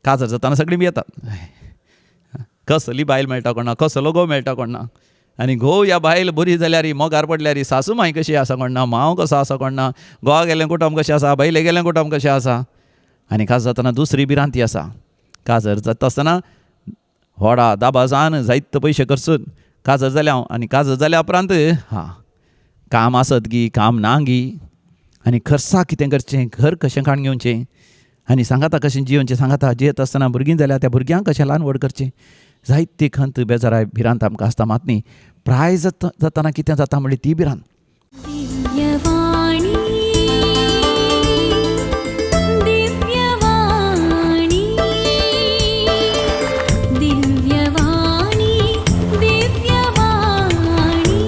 काजर जाताना सगळीं भियेतात. कसली बायल मेळटा कोणा, कसलो घोव मेळटा कोणा. आनी घोव या बायल बरी जाल्यार मोगार पडल्यार सासू माय कशी आसा कोणा, मांव कसो आसा कोणा, घोवा गेलें कुटुंब कशें आसा, बायले गेलें कुटुंब कशें आसा. आनी काजर जातना दुसरी भिरांती आसा. काजर जाता आसतना व्हडा दाबाजान जायते पयशे खर्चून काजर जाल्या हांव. आनी काजर जाल्या उपरांत हां काम आसत गी काम ना गी, आनी खर्चाक कितें करचें, घर कशें काडून घेवचें, आनी सांगाता कशें जियोवचें, सांगाता जियेता आसतना भुरगीं जाल्यार त्या भुरग्यांक कशें ल्हान व्हड करचें. जायती खंत बेजाराय भिरांत आमकां आसता. मात न्ही प्राय जातना कितें जाता म्हणली ती भिरांत. दिव्यवाणी दिव्यवाणी दिव्यवाणी दिव्यवाणी.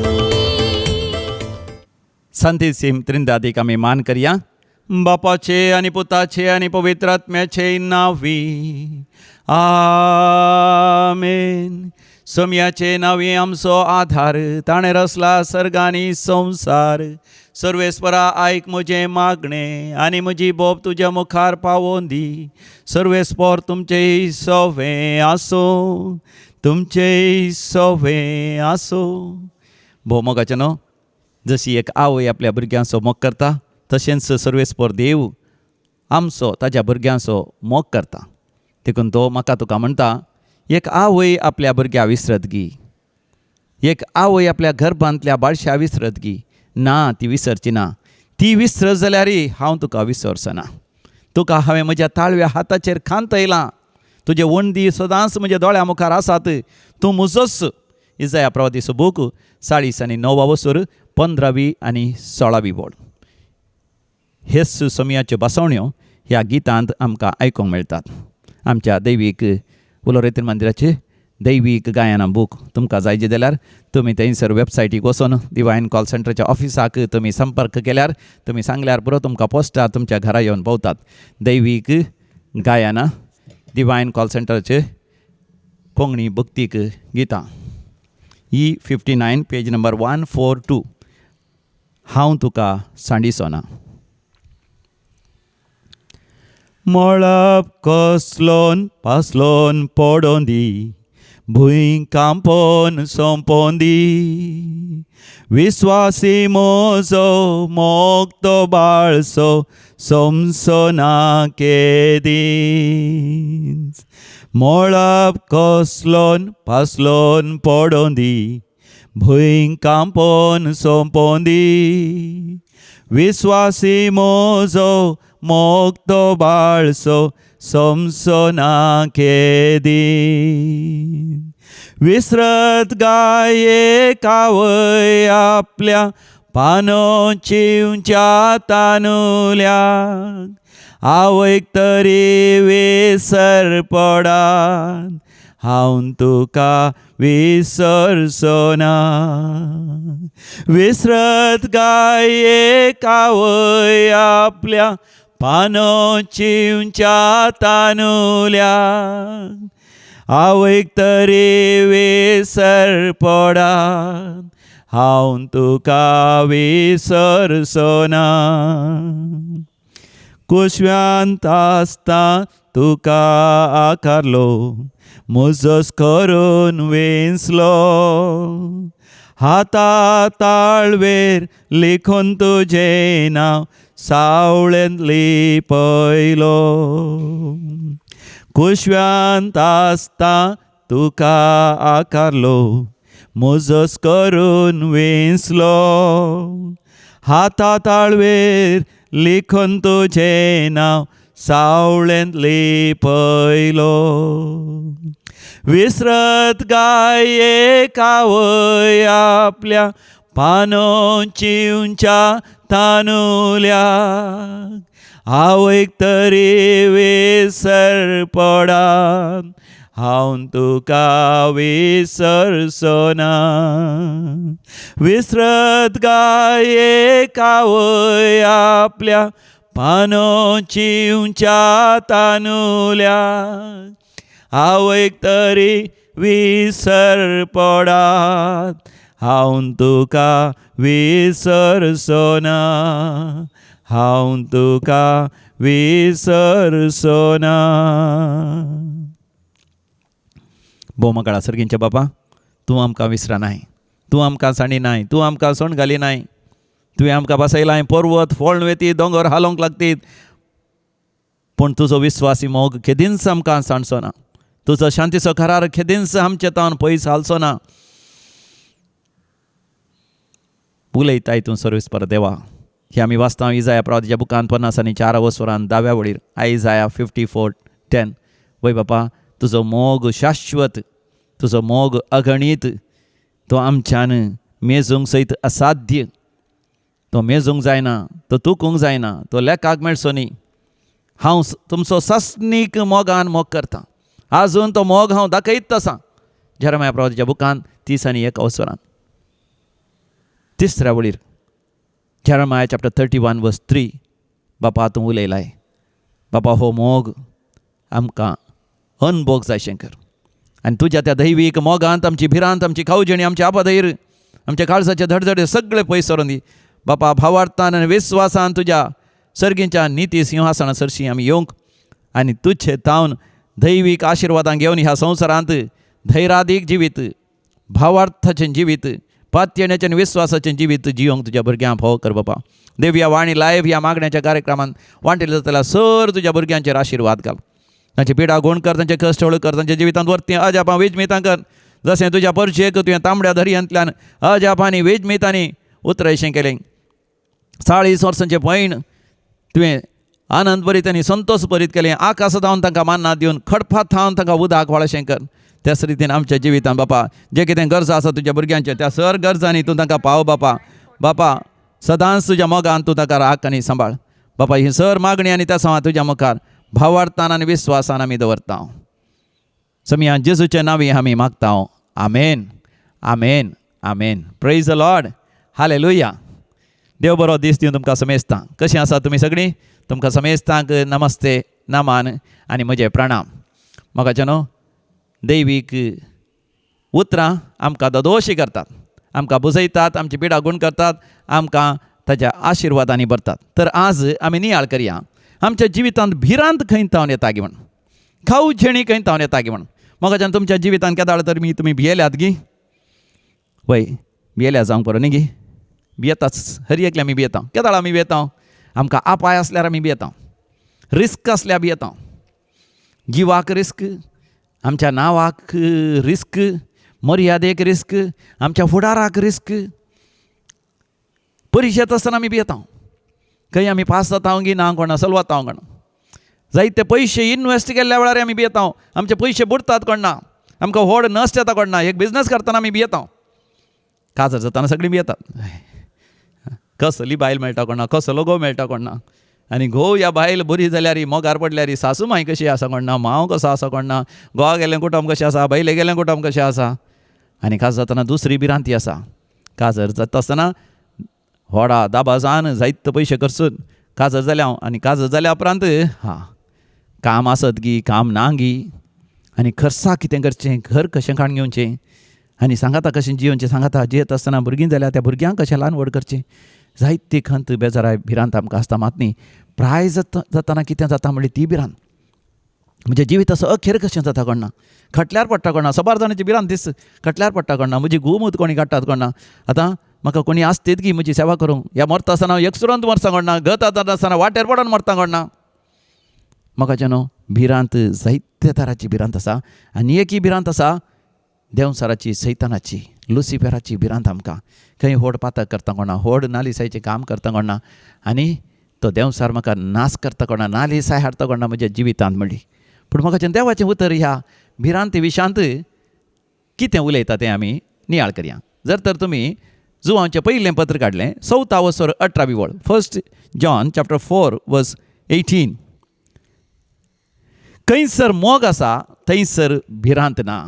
संतीसिम त्रिंदादीक आमी मान करया. बापाचे आनी पुताचे आनी पवित्र आत्म्याचे नांवी आमेन. सोम्याचे नांवी आमचो आधार, ताणें रचला सर्ग आनी संवसार. सर्वेस्परा आयक म्हजें मागणें आनी म्हजी बोब तुज्या मुखार पावोवन दी. सर्वेस्पर तुमचें सोवें आसूं, तुमचें सोवें आसूं. भोव मोगाचें न्हू, जशी एक आवय आपल्या भुरग्यांचो मोग करता तशेंच सर्वेस्पर देव आमचो ताज्या भुरग्यांचो मोग करता. देखून तो म्हाका तुका म्हणटा, एक आवय आपल्या भुरग्या विसरत गी, एक आवय आपल्या गर्भांतल्या बाळशा विसरत गी, ना ती विसरची ना. ती विसरत जाल्यार हांव तुका विसरचो ना. तुका हांवें म्हज्या ताळव्या हाताचेर खांतयलां, तुजे वणदी सदांच म्हज्या दोळ्या मुखार आसात, तूं म्हजोच. इजाया प्रवादीचो बूक 40 आनी 9 वसर 15वी आनी 16वी बोड. हेच सोमयाच्यो बसवण्यो ह्या गितांत आमकां आयकूंक मेळटात. आमच्या दैवीक उलोरेतीन मंदिराचे दैवीक गायना बूक तुमकां जाय जाल्यार तुमी थंयसर वेबसायटीक वचून डिवायन कॉल सेंटरच्या ऑफिसाक तुमी संपर्क केल्यार, तुमी सांगल्यार पुरो, तुमकां पोस्टार तुमच्या घरा येवन पावतात. दैवीक गायना डिवायन कॉल सेंटरचे कोंकणी भक्तीक गितां. E 59 page number 142. हांव तुका सांडिसोना. मळब कसलोन पासलोन पडोन दी, भूंय कांपोन सोंपोन दी, विस्वासी म्हजो मोगतो बाळसो सोमसो ना केदींच. मळब कसलोन पासलोन पडोन दी, भूंय कांपोन सोंपोन दी, विस्वासी म्हजो मोगतो बाळसो सोमसो ना केदीं. विसरत गाये कावय आपल्या पानो चिंवच्या तानुल्या, आवयक तरी विसर पडात हांव तुका विसरचो ना. विसरत गाये कावय आपल्या पानो चिंवच्या तानुल्या, आवयक तरी विसर पडात हांव तुका विसरचो ना. कुशव्यांत आसता तुका आकारलो, म्हजोच करून वेंचलो, हाता ताळवेर लिखून तुजें नांव सावळेंत लिपयलो. कुशव्यांत आसता तुका आकारलो, म्हजोच करून वेंचलो, हाता ताळवेर लिखून तुजें नांव सावळेंत लिपयलो. विसरत गाये कावय आपल्या पानो चिंवच्या तानुल्या, आवयक तरी विसर पडात हांव तुका विसरचो ना. विसरत गाये कावय आपल्या पानो चिंवच्या तानुल्या, आवयक तरी विसर पडात हांव तुका विसरचो ना, हांव तुका विसरचो ना. भोव मगाळा सर्गींच्या बापा, तूं आमकां विसरनाय, तूं आमकां सांडिनाय, तूं आमकां सोण घालिनाय. तुवें आमकां बसयलाय, पर्वत फोळून वेतीत, दोंगर हालोवंक लागतीत, पूण तुजो विस्वासी मोग केदींच आमकां सांडचो ना. तुजो शांतीचो करार केदींच आमचे तावन पयस हालचो ना. उलयताय तूं सर्वेस्पर देवा. हे आमी वाचता इजाया प्रवादीच्या बुकान 54 वसरान 10व्या वळीर, आयजाया 54:10. वय बापा, तुजो मोग शाश्वत, तुजो मोग अगणीत, तो आमच्यान मेजूंक सयत असाध्य. तो मेजूंक जायना, तो तुकूंक जायना, तो लेखाक मेळचो न्ही. हांव तुमचो सस्नीक मोगान मोग करतां, आजून तो मोग हांव दाखयत आसा. जेरमाया प्रवादीच्या बुकान 31 वसरान 3ऱ्या वळीर, जेरमाया चॅप्टर 31 वर्स 3. बापा तूं उलयलाय. बापा हो मोग आमकां अनभोग जाय शंकर. आनी तुज्या त्या दैवीक मोगांत आमची भिरांत, आमची खावजेणी, आमची आपाधैर, आमच्या काळजाचे धडधडे सगळे पयस सरून दी. बापा भावार्थान आनी विस्वासान तुज्या सर्गींच्या निती सिंहासना सरशी आमी येवंक आनी तुजे तावन दैवीक आशिर्वादां घेवन ह्या संवसारांत धैरादीक जिवीत, भावार्थाचें जिवीत, पातयेण्याचें आनी विस्वासाचें जिवीत जियोंक तुज्या भुरग्यांक फावो कर बापा. देव ह्या वाणी लायव्ह ह्या मागण्याच्या कार्यक्रमांत वांटेल जातल्या सर तुज्या भुरग्यांचेर आशिर्वाद घाल. तांची पिडा गुण कर, तांचे कश्ट हळू कर, तांच्या जिवितांत वरती अजापां वेजमितां कर. जशें तुज्या परचेक तुवें तांबड्या दर्यांतल्यान अजापांनी वेजमितांनी उतरयशें केलें. 40 वर्सांचें पयण तुवें आनंद भरीत आनी संतोश भरीत केलें. आकाश धांवन तांकां मान्ना दिवन खडपात थावन तांकां उदक वाळशें कर. त्याच रितीन आमच्या जिवितांत बापा जे कितें गरजा आसा तुज्या भुरग्यांच्या त्या सर गरजांनी तूं तांकां पाव बापा. बापा सदांच तुज्या मोगान तूं तांकां राख आनी सांबाळ बापा. ही सर मागणी आनी त्या समा तुज्या मुखार भावार्थान आनी विस्वासान आमी दवरता. समिया जेजूच्या नांवी आमी मागता. आमेन, आमेन, आमेन. Praise the Lord. Hallelujah. देव बरो दीस दिवन तुमकां समेस्तां. कशीं आसा तुमी सगळीं? तुमकां समेस्तांक नमस्ते, नमान आनी म्हजें प्रणाम. म्हाका न्हू दैवीक उतरां आमकां ददोशी करतात, आमकां बुजयतात, आमची पिडा गुण करतात, आमकां ताच्या आशिर्वादांनी भरतात. तर आज आमी नियाळ करया आमच्या जिवितांत भिरांत खंय तावन येता गी म्हण, खाऊ झेणी खंय तावन येता गी म्हण. म्हाका तुमच्या जिवितांत केदाळ तर मी तुमी भियेल्यात गी? वय भियेल्या जावंक बरो न्ही गी? भियेताच, हर एकले आमी भियेता. केदाळ आमी भियेता? आमकां आपाय आसल्यार आमी भियेता, रिस्क आसल्यार भियेता. जिवाक रिस्क, आमच्या नांवाक रिस्क, मर्यादेक रिस्क, आमच्या फुडाराक रिस्क. परिशेत आसतना आमी भियेता, खंय आमी पास जाता गी ना कोणा, सलवाता कोणा. जायते पयशे इनवेस्ट केल्ल्या वेळार आमी भियेता, आमचे पयशे बुडटात कोणा, आमकां व्हड नश्ट येता कोणा. एक बिजनस करतना आमी भियेता, काजर जातना सगळीं भियेतात. कसली बायल मेळटा कोणा, कसलो घोव मेळटा कोणा. आनी घोव या बायल बरी जाल्यार मोगार पडल्यार सासू माय कशी आसा कोणा, मांव कसो आसा कोणा, गोवा गेलें कुटुंब कशें आसा, बायले गेलें कुटुंब कशें आसा. आनी खास जातना दुसरी भिरांती आसा, काजर जाता आसतना व्हडा दाबाजान जायते पयशे खर्चून काजर जाल्या हांव. आनी काजर जाल्या उपरांत हा काम आसत गी काम ना गी, आनी खर्चाक कितें करचें, घर कशें काडून घेवचें, आनी सांगाता कशें जियोवचें, सांगाता जियेत आसतना भुरगीं जाल्यार त्या भुरग्यांक कशें ल्हान व्हड करचें. जायती खंत बेजाराय भिरांत आमकां आसता. मात न्ही प्राय जातना कितें जाता म्हणली ती भिरांत. म्हज्या जिविताचो अखेर कशें जाता कोणा, खटल्यार पडटा कोणा. सबार जाणांची भिरांत दीस खटल्यार पडटा कोणा, म्हजी गोमूत कोणी काडटात कोणा. आतां म्हाका कोणी आसतीत की म्हजी सेवा करूंक, ह्या मरता आसतना हांव एकसुरांत मरता कोणा, गत आसतना वाटेर पडोन मरता कोणा. म्हाका न्हू भिरांत जायते तराची भिरांत आसा. आनी एकही भिरांत आसा देंवचाराची, सैतानाची, लुसिफेराची भिरांत आमकां. खंय व्हड पातक करता कोणा, व्हड नालिसायचें काम करता कोणा, आनी तो देंवचार म्हाका नाश करता कोणा, नालिसाय हाडटा कोणा म्हज्या जिवितांत म्हणली. पूण म्हाका देवाचें उतर ह्या भिरांती विशांत कितें उलयता तें आमी नियाळ करया. जर तर तुमी जुवांचें पयलें पत्र काडलें, 4 वसर 18वी वळ, 1 John chapter 4 verse 18. खंयसर मोग आसा थंयसर भिरांत ना.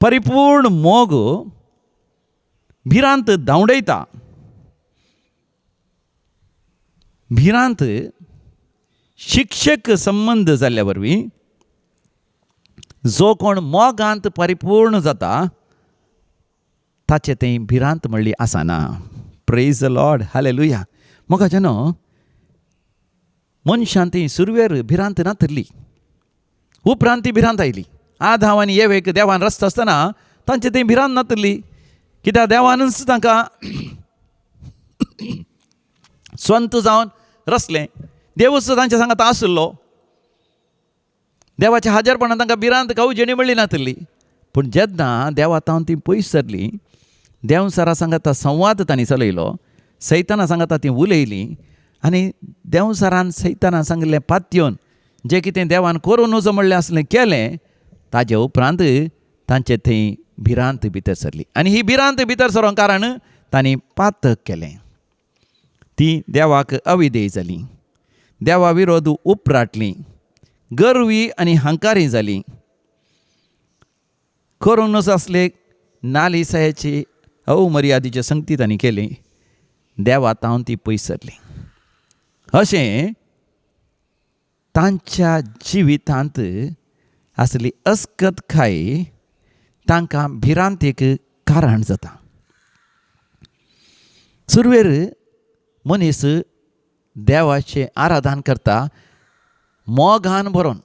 परिपूर्ण मोग भिरांत धांवडयता. भिरांत शिक्षक संबंद जाल्ल्या वरवीं जो कोण मोगांत परिपूर्ण जाता ताचें तें भिरांत म्हणली आसना. Praise the Lord. Hallelujah. मोगाचें न्हू मनशान ती सुरवेर भिरांत नातरली, उपरांत ती भिरांत आयली. आदांव आनी एवेक देवान रचता आसतना तांचे थंय भिरांत नातली, कित्याक देवानूच तांकां स्वंत जावन रचलें. देवूच तांच्या सांगात आशिल्लो. देवाच्या हाजरपणान तांकां भिरांत खावजेणी म्हणली नातली. पूण जेन्ना देवा तावन ती पयस सरली, देंवचारा सांगाता संवाद तांणी चलयलो, सैताना सांगाता ती उलयलीं आनी देंवचारान सैताना सांगिल्लें पातयेवन जें कितें देवान करूं नजो म्हणलें आसलें केलें, ताजे उपरांत तांचे थंय भिरांत भितर सरली. आनी ही भिरांत भितर सरोंक कारण तांणी पातक केलें. ती देवाक अविधेय जाली, देवा विरोध उपराटली, गर्वी आनी हंकारी जाली. करूंक नजो आसले नालिसायेची अवमर्यादीचे संगती तांणी केली. देवा तावन ती पयस सरली. अशें तांच्या जिवितांत आसली अस्कतकाय तांकां भिरांतेक कारण जाता. सुरवेर मनीस देवाचें आराधन करता मोगान भरोन,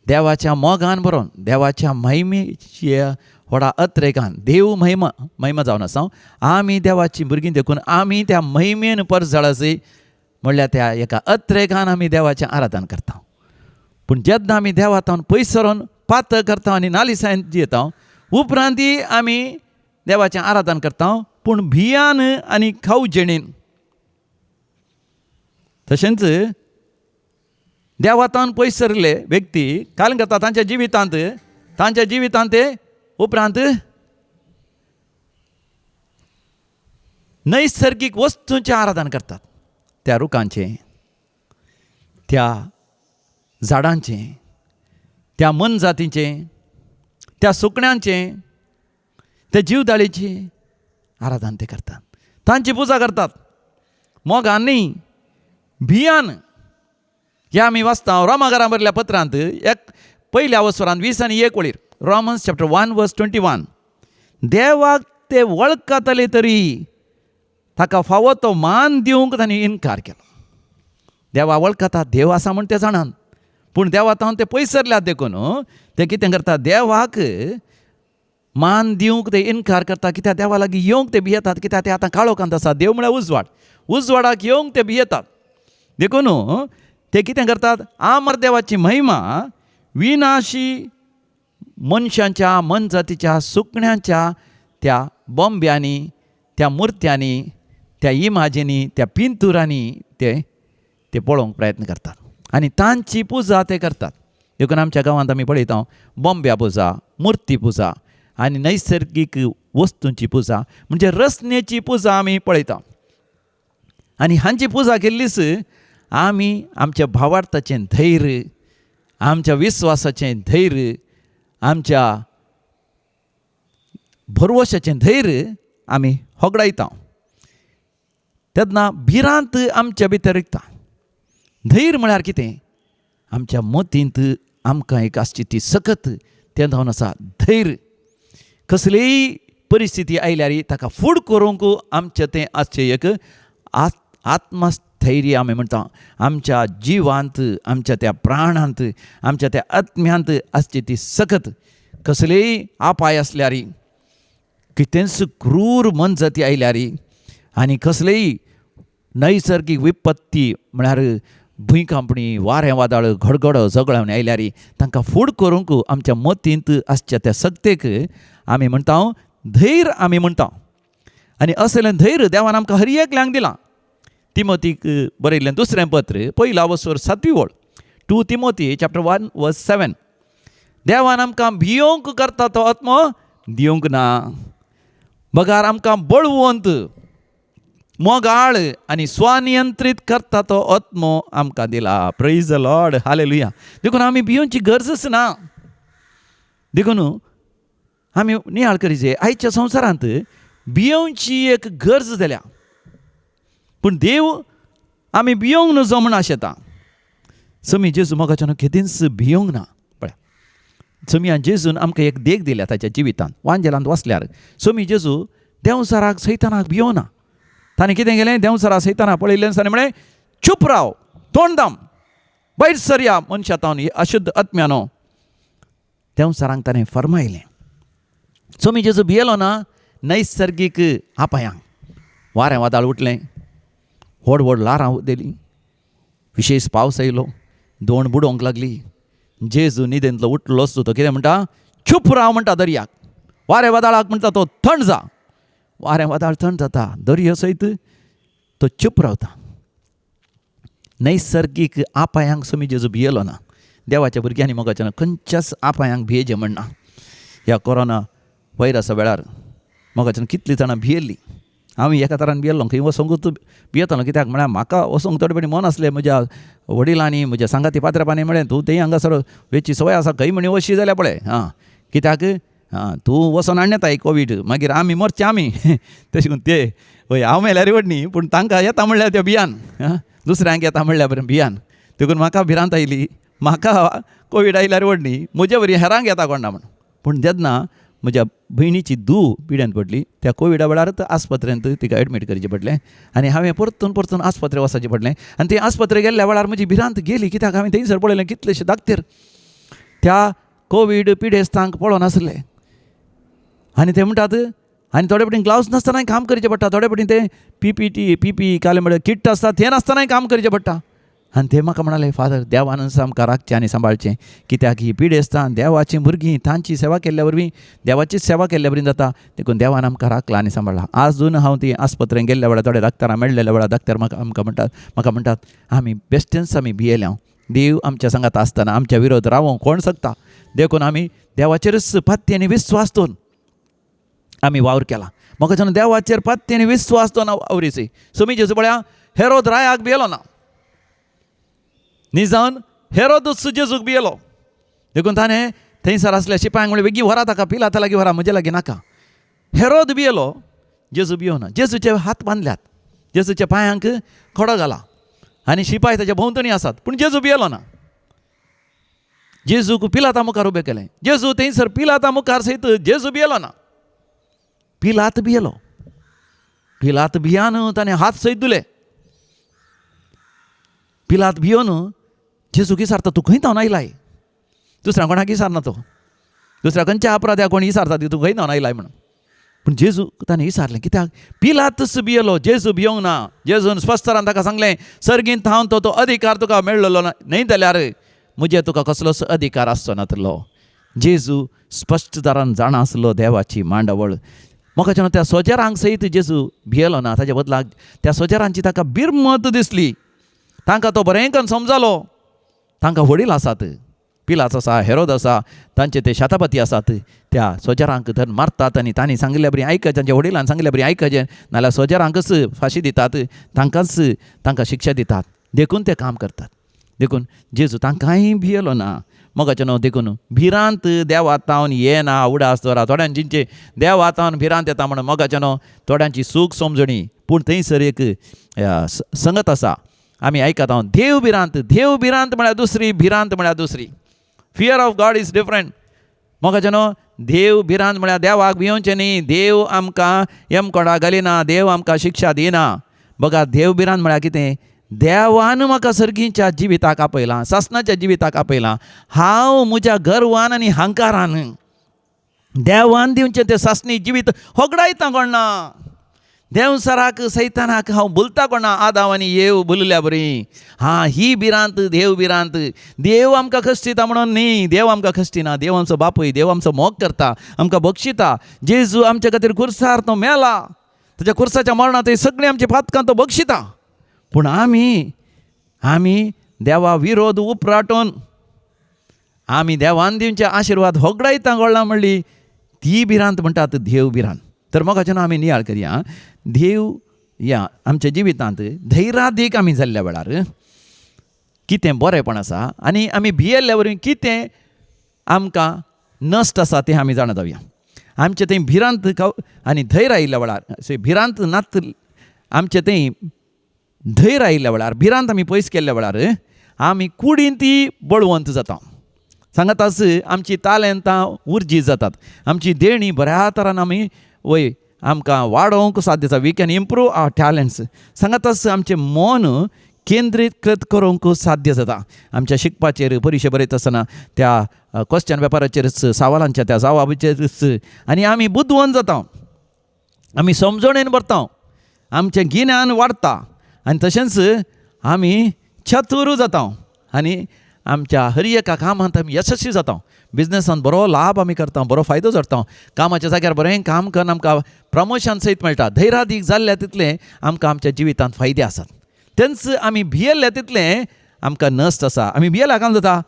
देवाच्या मोगान भरोन, देवाच्या महिमेच्या व्हडा अत्रेकान. देव महिमा महिमा जावन आसा, आमी देवाची भुरगीं देखून आमी त्या महिमेन परजळासी म्हणल्यार त्या एका अत्रेकान आमी देवाचें आराधन करता. पूण जेन्ना आमी देवा तावन पयस सरोन पातक करता आनी नालिसायन जियेता, उपरांतय आमी देवाचें आराधन करता पूण भियान आनी खावजेणीन. तशेंच देवातान पयस सरिल्ले व्यक्ती कारण करता तांच्या जिवितांत, तांच्या जिवितांत ते उपरांत नैसर्गीक वस्तूंचें आराधन करतात. त्या रुखांचें, त्या झाडांचें, त्या मनजातींचें, त्या सुकण्यांचें, त्या जीवदाळीचें आराधन ते करतात. तांची पुजा करतात मोगान न्ही, भियान. ह्या आमी वाचता रोमाघरां बरयल्ल्या पत्रांत एक पयल्या वसरांत 20 आनी 1 वळीर, रोमन्स चॅप्टर 1 वर्स 21. देवाक ते वळखताले तरी ताका फावो तो मान दिवंक तांणी इनकार केलो. देवा वळखता, देव आसा म्हण ते जाणात, पूण देवा तावन ते पयस सरल्यात देखून ते कितें करता, देवाक मान दिवंक ते इनकार करता. कित्याक देवा लागीं येवंक ते भियेतात, कित्याक ते आतां काळोखांत आसा. देव म्हळ्यार उजवाड, उजवाडाक येवंक ते भियेतात. देखून ते कितें करतात, आमर देवाची महिमा विनाशी मनशांच्या, मनजातीच्या, सुकण्यांच्या त्या बॉम्ब्यांनी, त्या मुर्त्यांनी, त्या इमाजींनी, त्या पिंतुरांनी ते ते पळोवंक प्रयत्न करतात आनी तांची पुजा ते करतात. देखून आमच्या गांवांत आमी पळयता बॉम्ब्या पुजा, मुर्ती पुजा आनी नैसर्गीक वस्तूंची पुजा म्हणजे रचनेची पुजा आमी पळयता. आनी हांची पुजा केल्लीच आमी आमच्या भावार्थाचें धैर्य, आमच्या विस्वासाचें धैर्य, आमच्या भरवशाचें धैर्य आमी होगडायता. तेन्ना भिरांत आमच्या भितर रिगता. धैर्य म्हळ्यार कितें, आमच्या मतींत आमकां एक आसची ती सकत, तें जावन आसा धैर्य. कसलीय परिस्थिती आयल्यार ताका फूड करूंक आमचें तें आसचें एक आत्मस्थैर्य आमी म्हणटा. आमच्या जिवांत, आमच्या त्या प्राणांत, आमच्या त्या आत्म्यांत आसची ती सकत. कसलेय अपाय आसल्यार, कितेंच क्रूर मनजाती आयल्यार आनी कसलेय नैसर्गीक विपत्ती म्हळ्यार भुंयकांपणी, वारें वादळ, घडघडो, झगडावन आयल्यार तांकां फूड करूंक आमच्या मतींत आसच्या त्या सक्तेक आमी म्हणटा धैर्य आमी म्हणटा. आनी असलें धैर्य देवान आमकां हर एकल्यांक दिलां. तिमोतीक बरयल्लें दुसरें पत्र पयला वसर 7वी वळ, 2 तिमोती चॅप्टर 1 वर्स 7. देवान आमकां भियोंक करता तो आत्मो दिवंक ना, बगार आमकां बळवंत, मोगाळ आनी स्वनियंत्रीत करता तो आत्मो आमकां दिला. प्रेज the Lord, hallelujah. देखून आमी भियोंची गरजच ना. देखून आमी नियाळ करीजे, आयच्या संवसारांत भियोंची एक गरज जाल्या, पूण देव आमी भियोंक नजो म्हूण आशेता. समी जेजू मोगाच्यान केदींच भियोंक ना. पळय, समी जेजून आमकां एक देख दिल्या ताच्या जिवितांत. वांजेलांत वाचल्यार समी जेजू देंवचाराक सैतानाक भियोना. ताणें कितें केलें, देंवचारा सैताना पळयल्लें ताणें म्हळें, चूप राव, तोंड दाम, भायर सरया मनशा तावन अशुद्ध आत्म्यानो. देंवचारांक ताणें फर्मायलें. सोमी जेजू भियेलो ना नैसर्गीक आपायांक. वारें वादळ उठलें, व्हड व्हड ल्हारां उदेलीं, विशेश पावस आयलो, दोण बुडोवंक लागली. जेजू न्हिदेंतलो उठलोच, तो कितें म्हणटा, चूप राव म्हणटा दर्याक. वारें वादळाक म्हणटा तो थंड जा. वारें वादळ थंड जाता, दर्यो सयत तो चूप रावता. नैसर्गीक आपायांक सोमी जेजू भियेलो ना. देवाच्या भुरग्यांनी मोगाच्या खंयच्याच आपायांक भियेचें म्हणना. ह्या कोरोना व्हायरसा वेळार मोगाच्यान कितलीं जाणां भियेल्लीं. हांव एका तरान भियेल्लो, खंय वचोंकूच भियेतालो. कित्याक म्हळ्यार म्हाका वचोंक थोडे फावटी मन आसलें. म्हज्या वडिलांनी म्हज्या सांगाती पात्रेपांनी म्हळें, तूं थंय हांगासर वेची संवय आसा, खंय म्हणी वचशी जाल्यार पळय, आं कित्याक आं तूं वचोन हाडून येताय कोवीड, मागीर आमी मरचें आमी. तशें करून ते हय हांव मेल्यार व्हड न्ही, पूण तांकां येता म्हणल्यार त्या भियान, आं दुसऱ्यांक येता म्हणल्यार बरें भियान. देखून म्हाका भिरांत आयली, म्हाका कोवीड आयल्यार व्हड न्ही, म्हजे वरी हेरांक येता कोण ना म्हण. पूण जेन्ना म्हज्या भयणीची धूव पिड्यान पडली त्या कोविडा वेळारच आस्पत्रेंत तिका एडमीट करचें पडलें आनी हांवें परतून परतून आस्पत्रे वचचें पडलें. आनी थंय आस्पत्रे गेल्ल्या वेळार म्हजी भिरांत गेली, कित्याक हांवें थंयसर पळयलें कितलेशे दाक्तेर त्या कोवीड पिडेस्तांक पळोवन आसले. आनी ते म्हणटात, आनी थोडे फावटी ग्लावज नासतनाय काम करचें पडटा, थोडे फावटी ते P P T P P कालें म्हळ्यार किट आसता तें नासतनाय काम करचें पडटा. आनी ते म्हाका म्हणाले, फादर देवानच आमकां राखचें आनी सांबाळचें, कित्याक ही पिडेस्तां देवाचीं भुरगीं, तांची सेवा केल्ल्या वरवीं देवाची सेवा केल्ल्या वरवीं जाता, देखून देवान आमकां राखला आनी सांबाळ्ळा. आजून हांव ती आस्पत्रेंत गेल्ल्या वेळार थोडे डाक्टरां मेळ्ळेल्या वेळार डाक्टर म्हाका आमकां म्हणटात, म्हाका म्हणटात, आमी बेश्टेंच आमी भियेल्या, देव आमच्या सांगात आसतना आमच्या विरोध रावोंक कोण शकता, देखून आमी देवाचेरच पात्य आनी विस्वास दवरून आमी वावर केला. म्हाका जेन्ना देवाचेर पात्य आनी विस्वास दवरून वावरीची सोमी जेजू पळया हेरोद रायाक भियेलो ना, निजान हेरोदूच जेजूक भियेलो. देखून ताणें थंयसर आसल्या शिपायांक म्हणलें, बेगीन व्हरा ताका, पिलाता लागीं व्हरा, म्हजे लागीं नाका. हेरोद भियेलो, जेजू भियोना. जेजूचे हात बांदल्यात, जेजूच्या पांयांक खडो घाला आनी शिपाय ताच्या भोंवतणी आसात, पूण जेजू भियेलो ना. जेजूक पिलाता मुखार उबें केलें, जेजू थंयसर पिलाता मुखार सयत जेजू भियेलो ना. पिलात भियेलो, पिलात भियान ताणें हात सयत धुले. पिलात भियोन जेजूक विचारता, तूं खंय धांवन आयलाय? दुसऱ्या कोणाक विचारना तो, दुसऱ्या खंयच्या अपराध्याक कोण विचारता तूं खंय धांवन आयलाय म्हणून. पूण जेजू ताणें विचारलें, कित्याक पिलातच भियेलो, जेजू भियोंक ना. जेजून स्पश्टरान ताका सांगलें, सर्गींत थावन तो अधिकार तुका मेळ्ळलो ना, न्हय जाल्यार म्हजे तुका कसलोच अधिकार आसचो नातलो. जेजू स्पश्टदारान जाणा आसलो देवाची मांडावळ. म्हाका जेन्ना त्या सोजेरांक सयत जेजू भियेलो ना, ताच्या बदलाक त्या सोजेरांची ताका बिरमत दिसली, तांकां तो बरें करून समजालो. तांकां वडील आसात, पिलाच आसा, हेरोद आसा, तांचे ते शतापती आसात, त्या सोजरांक धरून मारतात आनी तांणी सांगिल्ल्या बरी आयकचें, तांच्या वडिलान सांगिल्ल्या बरी आयकचें, नाल्यार सोजरांकच फांशी दितात, तांकांच तांकां शिक्षा दितात, देखून ते काम करतात. देखून जेजू तांकांय भियेलो ना. मोगाचें न्हू, देखून भिरांत देवा तावन येना. उडास दवरा, थोड्यांक जिंचे देवा तावन भिरांत येता म्हणून मोगाचें न्हू, थोड्यांची सूख समजणी, पूण थंयसर एक संगत आसा. आमी आयकता हांव देव भिरांत, देव भिरांत म्हळ्यार दुसरी, भिरांत म्हळ्यार दुसरी. Fear of God is different. मोगाचें न्हू, देव भिरांत म्हळ्यार देवाक भियोवचें न्ही. देव आमकां यमकोडा घालिना, देव आमकां शिक्षा दिना. बघा, देव भिरांत म्हळ्यार कितें? देवान म्हाका सर्गीच्या जिविताक आपयलां, सासणाच्या जिविताक आपयलां. हांव म्हज्या गर्वान आनी हंकारान देवान दिवचें तें सासणी जिवीत होगडायता कोण ना. देंवसराक सैतानाक हांव भुलता कोणा, आदाव आनी येव भुलल्या बरी. हां, ही भिरांत देव भिरांत. देव आमकां कश्टिता म्हणून न्ही, देव आमकां कश्टिना. देव आमचो बापूय, देव आमचो मोग करता, आमकां बक्षिता. जेजू आमच्या खातीर खुर्सार तो मेला, ताच्या खुर्साच्या मरणांत सगळीं आमची पातकां तो बक्षिता. पूण आमी आमी देवा विरोध उपराटून आमी देवान दिवचे आशिर्वाद होगडायता गोळा म्हणली ती भिरांत म्हणटात देव भिरांत. तर मोगाचें आमी नियाळ करया. देव या आमच्या जिवितांत धैर्यादीक आमी जाल्ल्या वेळार कितें बरेंपण आसा आनी आमी भियेल्ल्या वरवीं कितें आमकां नश्ट आसा तें आमी जाणा जावया. आमचे थंय भिरांत आनी धैर्य आयिल्ल्या वेळार, भिरांत नात आमचे थंय धैर्य आयिल्ल्या वेळार, भिरांत आमी पयस केल्ल्या वेळार आमी कुडीन ती बळवंत जाता. सांगाताच आमची तालेंतां उर्जी जातात, आमची देणी बऱ्या तरान आमी वय आमकां वाडोवंक साध्य जाता. We can improve our talents. सांगाताच आमचें मन केंद्रीकृत करूंक साध्य जाता. आमच्या शिकपाचेर, परिक्षा बरयता आसतना त्या क्वेश्चन पेपराचेरच, सवालांच्या त्या जवाबाचेरच आनी आमी बुदवंत जाता, आमी समजणेन भरता, आमचें गिन्यान वाडटा आनी तशेंच आमी चतुर जाता आनी आमच्या हर एका कामांत आमी यशस्वी जाता. बिजनसान बरो लाभ आमी करता, बरो फायदो जोडटा, कामाच्या जाग्यार बरें काम करून आमकां प्रमोशन सयत मेळटा. धैर्यादीक जाल्ल्या तितलें आमकां आमच्या जिवितांत फायदे आसात. तेंच आमी भियेल्ल्या तितलें आमकां नश्ट आसा. आमी भियेल्यार काम जाता,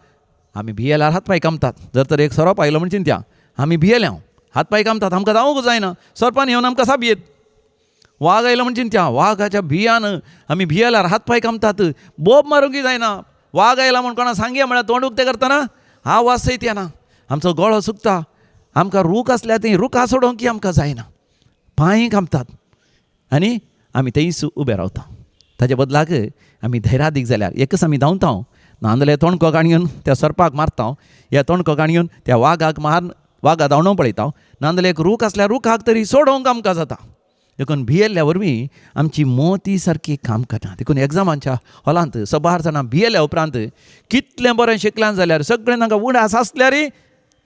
आमी भियेल्यार हात पांय कामतात. जर तर एक सोरोप आयलो म्हण चिंत्या, आमी भियेल्या, हात पांय कामतात, आमकां जावंक जायना, सोरपान येवन आमकां साबयेत. वाग आयलो म्हण चिंत्या, वागाच्या भियान आमी भियेल्यार हात पांय कामतात, बोब मारूंकय जायना. वाग आयला म्हण कोणा सांगया म्हळ्यार तोंड उक्तें करतना आवाज सयत येना, आमचो गळो सुकता, आमकां रूख आसल्यार ती रुखां सोडोवंकय आमकां जायना, पांय कामतात आनी आमी थंयच उबे रावता. ताच्या बदलाक आमी धैर्यादीक जाल्यार एकच आमी धांवता, नाजाल्यार तोणको काणयेवन त्या सोरपाक मारता, ह्या तोणको काणयेवन त्या वागाक मार, वागा धांवडोवंक पळयता, नाजाल्यार एक रूख आसल्यार रुखाक तरी सोडोवंक आमकां जाता. देखून भियेल्ल्या वरवीं आमची मोती सारकी काम करना. देखून एग्जामांच्या हॉलांत सबार जाणां भियेल्या उपरांत कितलें बरें शिकल्यान जाल्यार सगळें तांकां उगडास आसल्यारय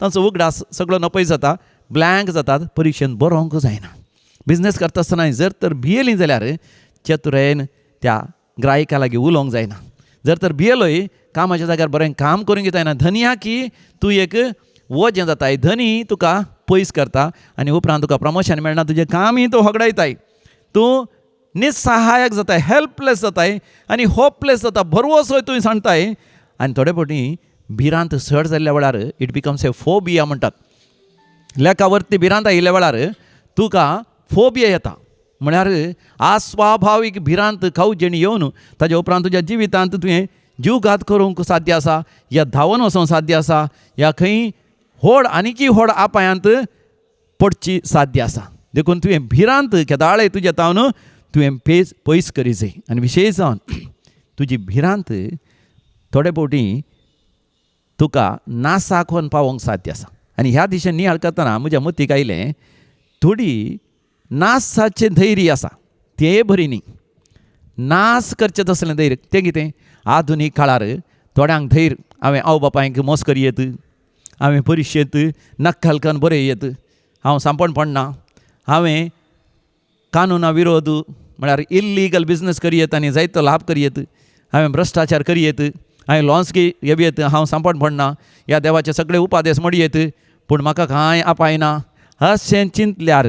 तांचो उगडास सगळो नपय जाता, ब्लँक जातात, परिक्षेन बरोवंक जायना. बिजनेस करता आसतना जर तर भियेली जाल्यार चतुरायेन त्या ग्राहका लागीं उलोवंक जायना. जर तर भियेलोय कामाच्या जाग्यार बरें काम करूंक जायना. धनया की तूं एक वजें जाताय, धनी तुका पयस करता आनी उपरांत तुका प्रमोशन मेळना, तुजें कामय तूं होगडायताय, तूं निसहायक जाताय, हेल्पलेस जाताय आनी होपलेस जाता, भरवसोय तूं सांडताय. आनी थोडे फावटी भिरांत चड जाल्ल्या वेळार it becomes a phobia म्हणटात. लेखा वरती भिरांत आयिल्ल्या वेळार तुका फोबिया येता, म्हळ्यार अस्वाभावीक भिरांत खावजेणी येवन ताजे उपरांत तुज्या जिवितांत तुवें जीवघात करूंक साध्य आसा, या धांवन वचोंक साध्य आसा, या खंय व्हड आनीकय व्हड अपायांत पडची साध्य आसा. देखून तुवें भिरांत केदाळे तुज्या तावन तुवें पेज पयस करी जाय. आनी विशेश जावन तुजी भिरांत थोडे फावटी तुका नासाक व्हरून पावोवंक साध्य आसा. आनी ह्या दिशेन नियाळ करतना म्हज्या मतीक आयलें, थोडी नासाचें धैर्य आसा तें बरी न्ही, नास करचें तसलें धैर्य. तें कितें, आधुनीक काळार थोड्यांक धैर्य, हांवें आवय बापायक मोस करी येत, हांवें परिक्षेंत नक्कल करून बरें येत, हांव सांपण पडना, हांवें कानुना विरोध म्हळ्यार इल्लीगल बिजनस करी येत आनी जायतो लाभ करी येत, हांवें भ्रश्टाचार करी येत, हांवें लॉन्स घेवयेत, हांव सांपण पडना, ह्या देवाचे सगळे उपादेस मोडयेत, पूण म्हाका कांय अपायना, अशें चिंतल्यार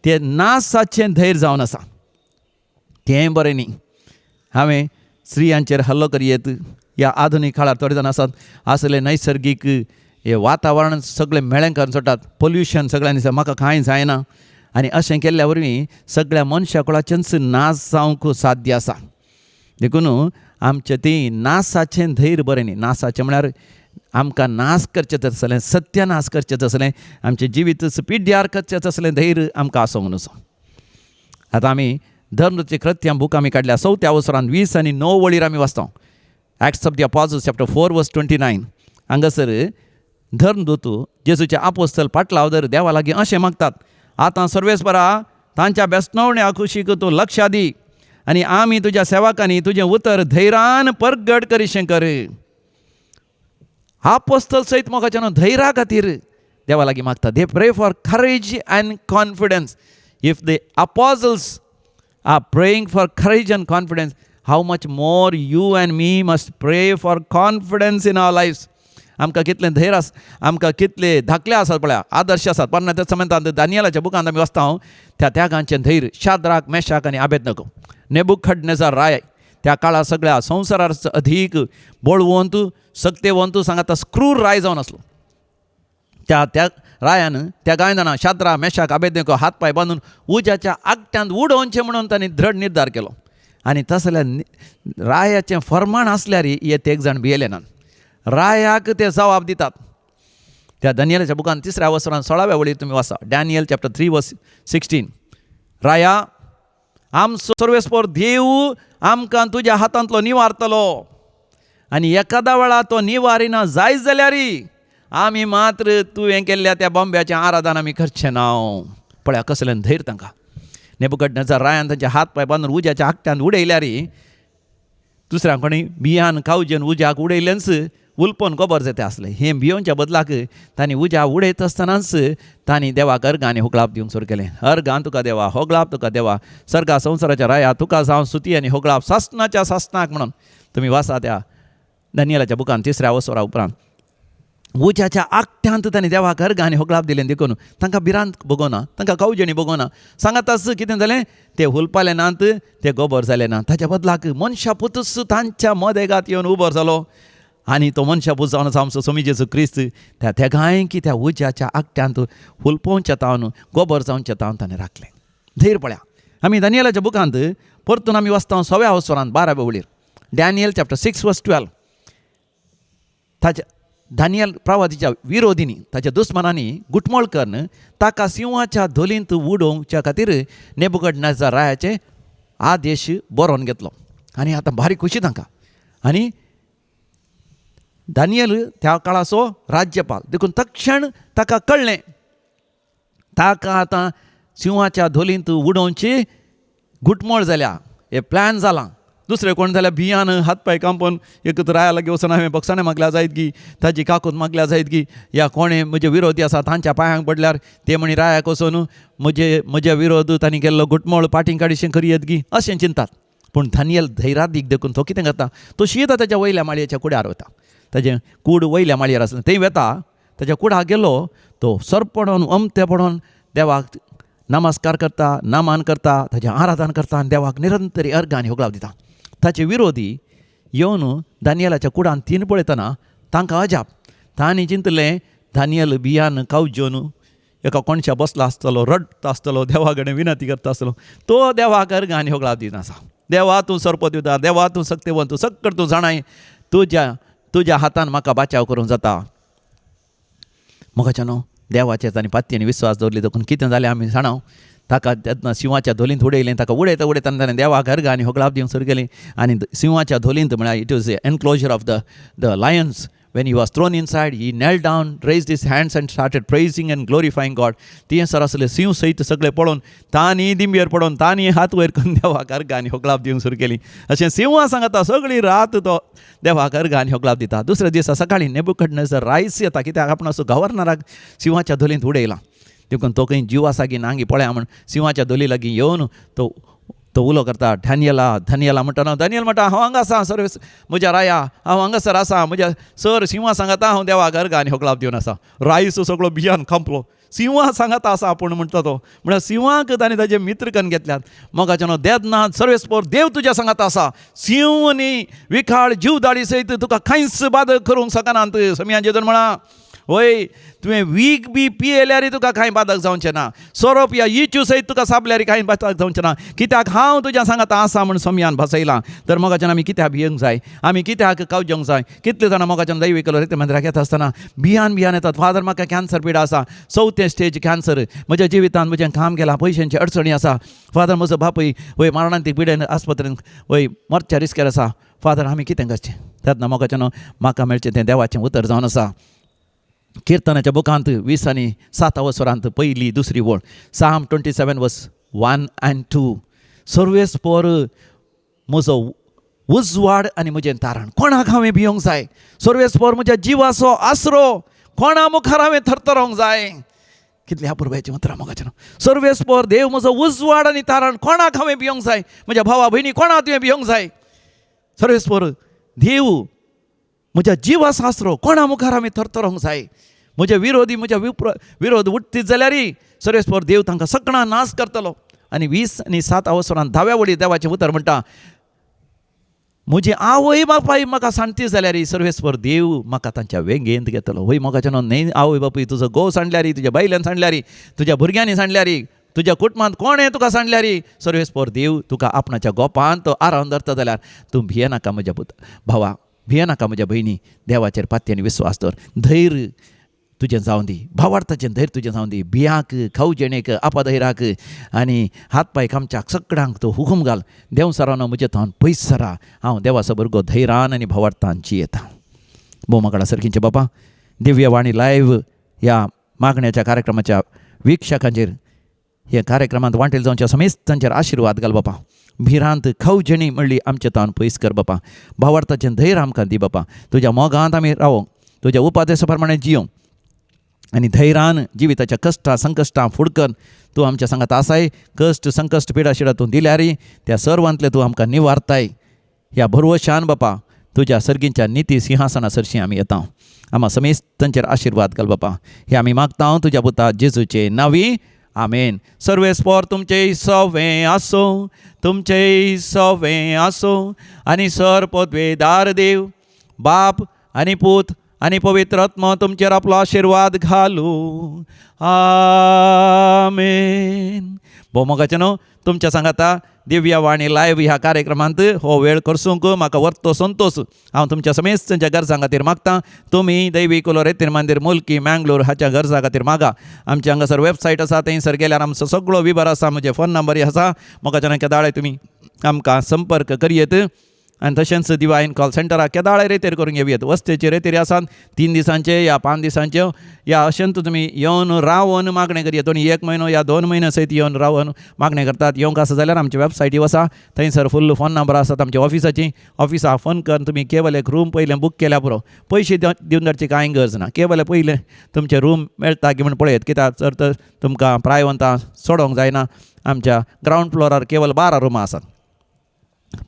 तें नासाचें धैर्य जावन आसा, तें बरें न्ही. हांवें स्त्रियांचेर हल्लो करी येत, ह्या आधुनीक काळार थोडे जाण आसात आसले नैसर्गीक हे वातावरण सगळें म्हेळें करून सोडटात, पोल्युशन सगळ्यांनी, म्हाका कांय जायना, आनी अशें केल्ल्या वरवीं सगळ्या मनशा कुळाचेंच नाश जावंक साध्य आसा. देखून आमचें ती नासाचें धैर्य बरें न्ही. नासाचें म्हळ्यार आमकां नाश करचें तसलें, सत्यानाश करचें तसलें, आमचें जिवीत पिड्ड्यार करचें तसलें धैर्य आमकां आसूंक नुजो. आतां आमी धर्मचे कृत्यां बूक आमी काडल्या, चवथ्या अवसरान 20 आनी 9 वळीर आमी वाचता. Acts of the Apostles chapter 4 verse 29. हांगासर धर्मदूत जेजूचे आपोस्तल पाटलाव दर देवा लागीं अशें मागतात, आतां सर्वेस्परा तांच्या बेसनवण्या खुशीक तूं लक्षा दी आनी आमी तुज्या सेवकांनी तुजें उतर धैर्यान परगट करिशें कर. आपोस्तल सयत मोगाच्या धैर्या खातीर देवा लागीं मागता. They pray for courage and confidence. If the apostles are praying for courage and confidence, how much more you and me must pray for confidence in our lives. आमकां कितलें धैर्य आस, आमकां कितले धाकले आसात पळया, आदर्श आसात. पण त्या समंतांत दानियलाच्या बुकांत आमी वाचता हांव त्या त्यागांचें धैर्य, शाद्राक मेशाक आनी आबेदनको, नेबुखडनेजार राय त्या काळार सगळ्या संवसारार अधीक बळवंत सक्तेवंत सांगाता क्रूर राय जावन आसलो. त्या त्या रायान त्या गायनान शाद्रा मेशाक आबेदनको हात पांय बांदून उज्याच्या आगट्यांत उडोवचें म्हणून तांणी दृढ निर्धार केलो. आनी तसल्या रायाचें फर्माण आसल्यार हे ते एक जाण भियेले नात, रायाक ते जबाब दितात. त्या दानियलाच्या बुकान 3ऱ्या वसरान 16व्या वळीर तुमी वाचा, डॅनियल चॅप्टर 3 वर्स 16. राया आमचो सर्वेस्पर देव आमकां तुज्या हातांतलो निवारतलो आनी एकादा वेळा तो निवारिना जायत जाल्यारय आमी मात्र तुवें केल्ल्या त्या बॉम्ब्याचें आराधन आमी करचें ना. पळया कसलें धैर्य तांकां. नेबुकदनेजार रायान तांचे हात पांय बांदून उज्याच्या आगट्यान उडयल्यार दुसऱ्या कोणी बियान कावजेन उज्याक उडयलेंच उलपोन गोबर जाता आसलें. हें भियोवच्या बदलाक तांणी उज्या उडयत आसतनाच तांणी देवाक अर्गां आनी होगळाप दिवंक सुरू केलें. अर्गां तुका देवा, होगळाप तुका देवा, सर्गा संवसाराच्या राया तुका जावं सुती आनी होगळाप सासणाच्या सासणाक म्हणून. तुमी वाचा त्या दानियलाच्या बुकान तिसऱ्या वसोरा उपरांत उज्याच्या आकट्यांत तांणी देवाक अर्गां आनी होगळाप दिलें. देखून तांकां भिरांत भोगोना, तांकां कावजेणी भोगोना. सांगाताच कितें जालें, ते हुलपाले नात, ते गोबर जाले ना. ताच्या बदलाक मनशा पुतूच तांच्या मदेगात येवन उबो जालो आनी तो मनशा पूत जावन आसा आमचो स्वामी जेजू क्रिस्त. त्या तेगांय की त्या उज्याच्या आकट्यांत हुलपोवच्या तावन गोबर जावच्या तावन ताणें राखलें. धैर्य पळया, आमी दानियलाच्या बुकांत परतून आमी वाचता सव्या वसरांत 12व्या वळीर, डॅनियल चॅप्टर 6 वर्स 12. ताच्या दानियल प्रवादीच्या विरोधींनी, ताच्या दुस्मनांनी गुटमोळ करून ताका सिंहाच्या धोलींत उडोवच्या खातीर नेबुकदनेझर रायाचे आदेश बरोवन घेतलो. आनी आतां भारी खुशी तांकां. आनी दानियल त्या काळाचो राज्यपाल देखून तक्षण ताका कळ्ळें ताका आतां सिंहाच्या धोलींत उडोवची गुटमोळ जाल्या, हे प्लॅन जालां. दुसरें कोण जाल्यार भियान हात पांय कांपोवन एक राया लागीं वचून हांवें बक्षाणें मागल्या जायत गी, ताजी काकूत मागल्या जायत गी, या कोणें म्हजे विरोधी आसा तांच्या पांयांक पडल्यार ते म्हणी रायाक वचून म्हजे विरोध तांणी केल्लो गुटमोळ पाटीं काडीशें करयत गी अशें चिंतात. पूण दानियल धैरादीक देखून तो कितें करता, तो शीत ताच्या वयल्या माळयेच्या कुड्यार वता. ताजें कूड वयल्या माळयेर आसलें थंय वता, ताच्या कुडाक गेलो तो सरपडोन अमते पडोन देवाक नमस्कार करता, नमन करता, ताजें आराधन करता आनी देवाक निरंतरी अर्गां आनी होगळाव दिता. ताचे विरोधी येवन दानियलाच्या कुडान तीन पळयतना तांकां अजाप. तांणी चिंतलें दानियल भियान कावजेवन एका कोणशा बसला आसतलो, रडटा आसतलो, देवा कडेन विनंती करता आसतलो. तो देवाक अर्गां आनी होगळाव दिना आसा. देवा तूं सरपत दिता, देवा तूं सक्तेवंत, तूं सक्कड तूं जाणाय, तुज्या हातान म्हाका बाचाव करूंक जाता. मोगाच्यानो देवाचेर तांणी पातयेन विस्वास दवरली देखून कितें जालें आमी जाणाव. ताका तेन्ना शिंवाच्या धोलींत उडयलें. ताका उडयता उडयतना ताणें देवाक अर्गां आनी होगळाप दिवंक सुरू केली. आनी शिंवाच्या धोलींत म्हळ्यार it was a enclosure of the lions. When he was thrown inside, he knelt down, raised his hands and started praising and glorifying God. तियें सर आसले सिंव सयत सगळे पळोवन तांणी दिंबयेर पडोवन तांणी हात वयर करून देवाक अर्गां आनी होगळाप दिवंक सुरू केली. अशें सिंवा सांगता सगळी रात तो देवाक अर्गां आनी होगळाप दिता. दुसऱ्या दिसा सकाळीं नेबुकदनेझर रायस येता, कित्याक आपण असो गव्हर्नराक सिंवाच्या धोलींत उडयला देखून तो खंय जीव आसा की नांगी पळया म्हण सिंवाच्या धोली लागीं येवन तो तो उलो करता, डॅनियला डॅनियला म्हणटा. डॅनियल म्हणटा हांव हांगा आसा सर, म्हज्या राया हांव हांगासर आसा, म्हज्या सर सिंवा सांगाता हांव देवाक अर्गां आनी होगळाप दिवन आसा. रायस सगळो भियान खांपलो. सिंवा सांगाता आसा आपूण म्हणटा तो, म्हळ्यार सिंवाक ताणें ताजे मित्र करून घेतल्यात. मोगाच्यानो देदना सर्वेस्पोर देव तुज्या सांगाता आसा, सिंव न्ही विखाळ जीवदाळी सयत तुका कांयच बादक करूंक शकनात. समियान जेजून म्हळां वय तुवें वीख बी पियेल्यार तुका कांय बादक जावचें ना, सोरोप या इचू सयत तुका सापल्यार कांय बादक जावचें ना, कित्याक हांव तुज्या सांगाता आसा म्हूण सोमयान भासयलां. तर मोगाच्यान आमी कित्याक भियेवंक जाय, आमी कित्याक कावजेवंक जाय. कितले जाणां मोगाच्यान दैवी कलो रिते मंदिराक येता आसतना भियान भियान येतात. फादर म्हाका कॅन्सर पिडा आसा, चवथें स्टेज कॅन्सर, म्हज्या जिवितांत म्हजें काम गेलां, पयशांची अडचणी आसा, फादर म्हजो बापूय वय मरणांतीक पिडेन आस्पत्रेन वय मरच्या रिस्केर आसा, फादर आमी कितें करचें. तेन्ना मोगाच्यान म्हाका मेळचें तें देवाचें उतर जावन आसा. किर्तनाच्या बुकांत 20 आनी 7 वसरांत पयली दुसरी वळ, Psalm 27 verse 1 and 2. सर्वेस्पोर म्हजो उजवाड आनी म्हजें तारण, कोणाक हांवें भियोंक जाय. सर्वेस्पोर म्हज्या जिवाचो आसरो, कोणा मुखार हांवें थरथरोंक जाय. कितली अपुरबायेचीं उतरां मोगाचें. सर्वेस्पोर देव म्हजो उजवाड आनी तारण, कोणाक हांवें भियोंक जाय. म्हज्या भावा भयणी कोणाक तुवें भियोंक जाय. सर्वेस्पोर देव म्हज्या जिवाचो आसरो, कोणा मुखार हांवें थरथरोंक जाय. म्हजे विरोधी म्हज्या विरोध उठतीत जाल्यार सर्वेस्पोर देव तांकां सगळां नाश करतलो. आनी 20 आनी 7 अवसरान 10व्या वळी देवाचें उतर म्हणटा, म्हजी आवय बापाय म्हाका सांडती जाल्यार सर्वेस्पोर देव म्हाका तांच्या वेंगेंत घेतलो. वय मोगाचें न्हय आवय बापूय तुजो घोव सांडल्यार, तुज्या बायल्यान सांडल्यार, तुज्या भुरग्यांनी सांडल्यार, तुज्या कुटुंबांत कोणें तुका सांडल्यार सर्वेस्पोर देव तुका आपणाच्या गोपांत तो आरावन धरता जाल्यार तूं भियेनाका म्हज्या पुता भावा, भियेनाका म्हज्या भयणी. देवाचेर पातयेन विस्वास दवर, धैर्य तुजें जावं दी, भावार्थाचें धैर्य तुजें जावं दी. भियाक खावजेणेक आपाधैराक आनी हात पांय कामच्याक सगळ्यांक तो हुकूम घाल. देव सरानो म्हजे थावन पयस सरा, हांव देवाचो भुरगो धैर्यान आनी भावार्थान जियेता. भोवमाकडा सरकींचे बापा, दिव्यवाणी लायव्ह ह्या मागण्याच्या कार्यक्रमाच्या वीक्षकांचेर, ह्या कार्यक्रमांत वांटेल जावच्या समेस्तांचेर आशिर्वाद घाल बापा. भिरांत खवजणी म्हणली आमचे तावन पयस कर बापा. भावार्थाचें धैर्य आमकां दी बापा. तुज्या मोगांत आमी रावोंक, तुज्या उपादेसा प्रमाणे जियोंक आनी धैर्यान जिविताच्या कश्टां संकश्टां फुडकन तूं आमच्या सांगात आसाय. कश्ट संकश्ट पिडा शिडा तूं दिल्यारी त्या सर्वांतले तूं आमकां निवारताय. ह्या भरवशान बापा तुज्या सर्गींच्या निती सिंहासना सरशीं आमी येता. आमा समेस्तांचेर आशिर्वाद घाल बापा. हे आमी मागता तुज्या पुता जेजूचे नांवी, आमेन. सर्वेस्पोर तुमचे सवें आसूं, तुमचे सवें आसूं आनी सर पदवेदार देव बाप आनी पूत आनी पवित्र आत्मा तुमचेर आपलो आशिर्वाद घालूं. आमेन. भोवमोगाचें न्हू तुमच्या सांगाता दिव्यवाणी लायव्ह ह्या कार्यक्रमांत हो वेळ करसूंक म्हाका वर्तो संतोश. हांव तुमच्या समेस्तांच्या गरजां खातीर मागता. तुमी दैवी कुलोरेतीर मंदीर मुल्की मँगलोर हाच्या गरजां खातीर मागा. आमची हांगासर वेबसायट आसा, थंयसर गेल्यार आमचो सगळो विवर आसा. म्हजे फोन नंबर आसा. मोगाच्यान केदाळे तुमी आमकां संपर्क करयेत. आनी तशेंच दिवायन कॉल सेंटराक केदाळे रेतेर करूंक येवयेत. वस्तेचे रेतेर आसात 3 दिसांचे या 5 दिसांचे या अशेंच तुमी येवन रावन मागणें करयेत. आनी 1 म्हयनो या 2 म्हयने सयत येवन रावन मागणें करतात. येवंक आसा जाल्यार आमची वेबसायटी आसा, थंयसर फुल्ल फोन नंबर आसात आमच्या ऑफिसाची. ऑफिसा फोन करून तुमी केवल एक रूम पयलें बूक केल्या पुरो, पयशे दिवन धाडची कांय गरज ना. केवल पयलें तुमचें रूम मेळटा की म्हूण पळयत, कित्याक जर तर तुमकां प्रायवंतां सोडोवंक जायना. आमच्या ग्रावंड फ्लोरार केवल 12 रुमां आसात.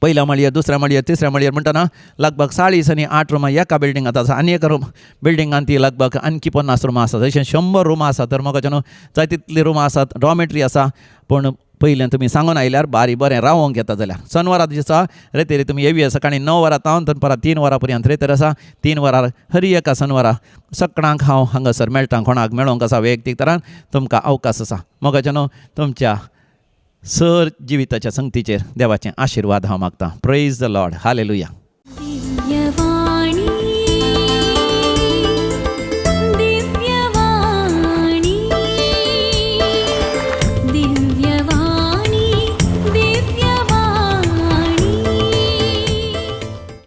पयल्या माळयेर, दुसऱ्या माळयेर, तिसऱ्या माळयेर म्हणटना लगभग 40 आनी 8 रुमां एका बिल्डिंगांत आसा आनी एका रूम बिल्डिंगांत ती लगभग आणखी 50 रुमां आसात. अशें 100 रुमां आसात. तर म्हाका न्हू जाय तितलीं रुमां आसात, डॉमेट्री आसा. पूण पयलें तुमी सांगून आयल्यार बारी बरें रावोंक येता. जाल्यार सनवारा दिसा रेतेरी तुमी येवया. सकाळीं 9 वरां तावन दनपारां 3 वरां पर्यंत रेतेर आसा. 3 वरां हरी एका सनवारा सगळ्यांक हांव हांगासर मेळटा. कोणाक मेळोंक आसा वैयक्तीक तरान तुमकां अवकाश आसा. मोगाचें न्हू तुमच्या सर जिविताच्या संगतीचेर देवाचे आशिर्वाद हांव मागतां. Praise the Lord. Hallelujah. Divyavani.